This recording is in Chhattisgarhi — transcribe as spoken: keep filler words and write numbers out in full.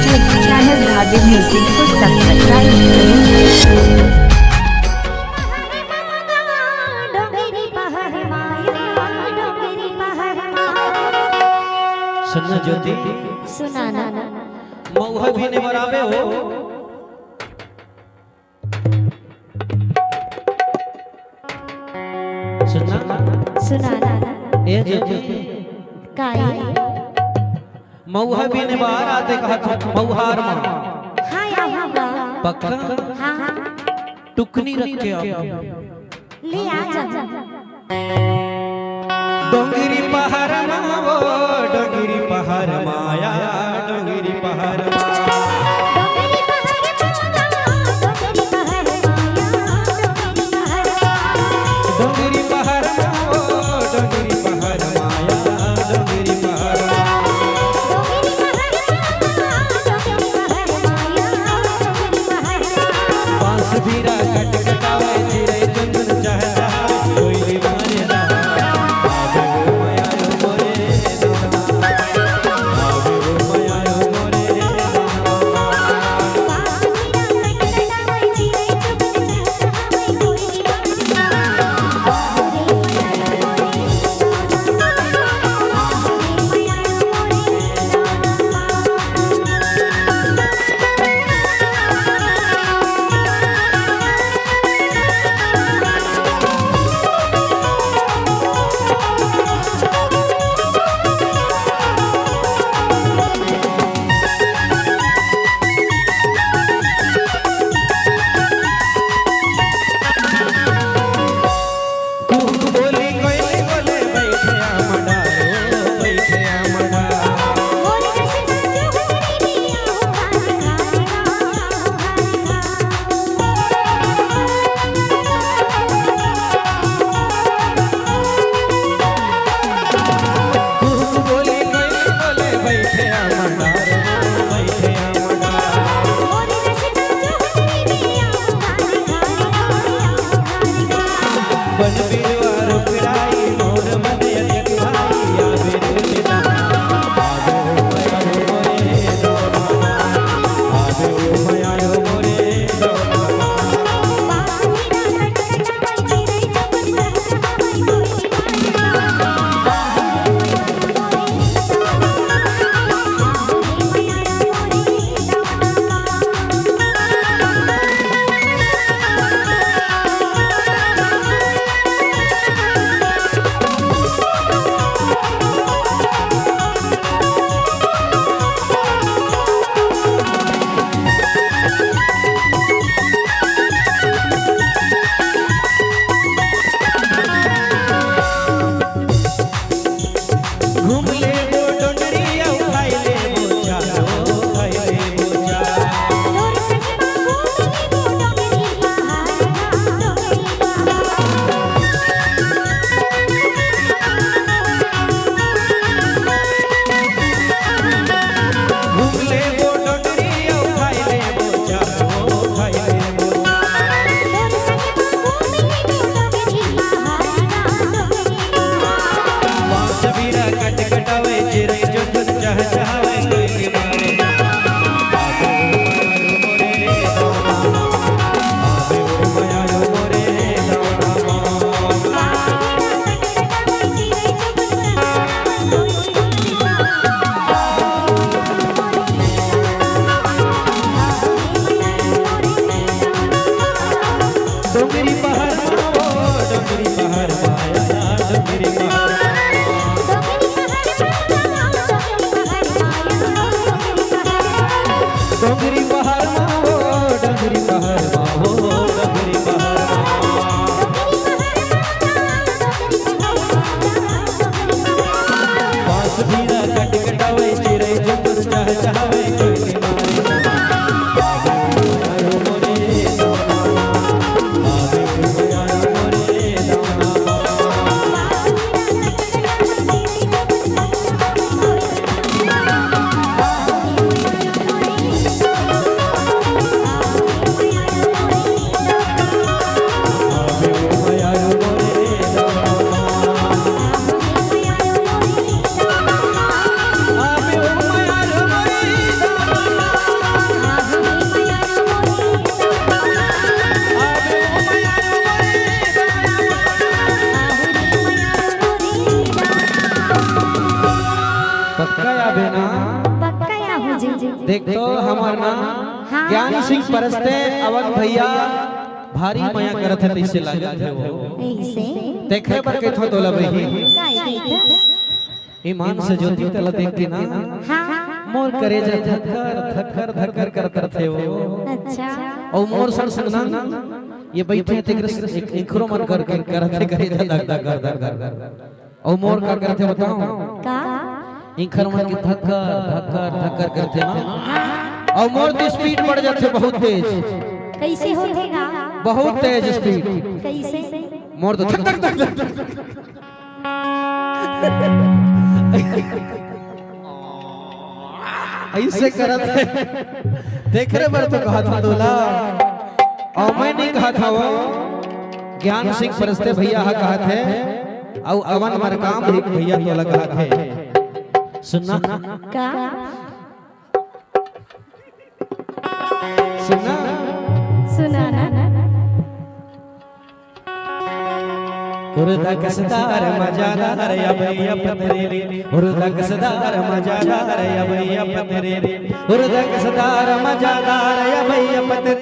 Channel Dhabi Music को subscribe करें। सुनना ज्योति, सुनाना। मउहा बीने बर आबे हो। सुनना। सुनाना। ए ज्योति। काय? मउहा बीने बर आते कहत हँव, मउहार मा। हाँ, आऊँगा। पक्का? हाँ। टुकनी रख के आबे। ले आ जा। डोंगरी पहाड़ मा वो, डोंगरी पहाड़ मा या, डोंगरी पहाड़ मा। डोंगरी पहाड़ मा वो, डोंगरी पहाड़ मा या, डोंगरी पहाड़ मा। बांस बीरा कट कटावे, चिरई चुनचुन चहचहावे, कोइली मारे ना। आवे ओ मयारो मोरे दादा, आवे ओ मयारो मोरे दादा। पक्का आबे ना? पक्का आहूं जी। देख तो हमर ना हाँ। ज्ञान सिंह परस्ते अवन भैया भारी मया करत हे, तइसे लागत हे वो। अइसे? तेखरे बर कहिथंव तोला बहिनी। काय कहिथस? ईमान से ज्योति तला देख के ना हाँ। मोर करेजा धक्कर, धक्कर, धक्कर करत रथे वो। अच्छा। अउ मोर संग संग ना ये बइठे हे तेखरे से एक, एखरो मन करके करत हे करेजा धक, धक, धक, धक, धक। अउ मोर का करथे बतावंव? का? एखर मन के धक्कर, धक्कर, धक्कर करथे ना। अउ मोर तो speed बढ़ जाथे बहुत तेज। कइसे होथे गा? बहुत तेज speed। कइसे? मोर तो धक, धक, धक, धक, धक। अइसे करत हे। तेखरे बर तो कहत हंव तोला। अउ मैं नइ कहत हंव, ज्ञान सिंह परस्ते भैया ह कहत हे, अउ अवन मरकाम भी भैया तोला कहत हे। सुनना। का? सुनना। सुनना। हुरदा कसदार मजादार या भैया पतरेली, हुरदा कसदार मजादार या भैया पतरेली, हुरदा कसदार मजादार या भैया पतरेली।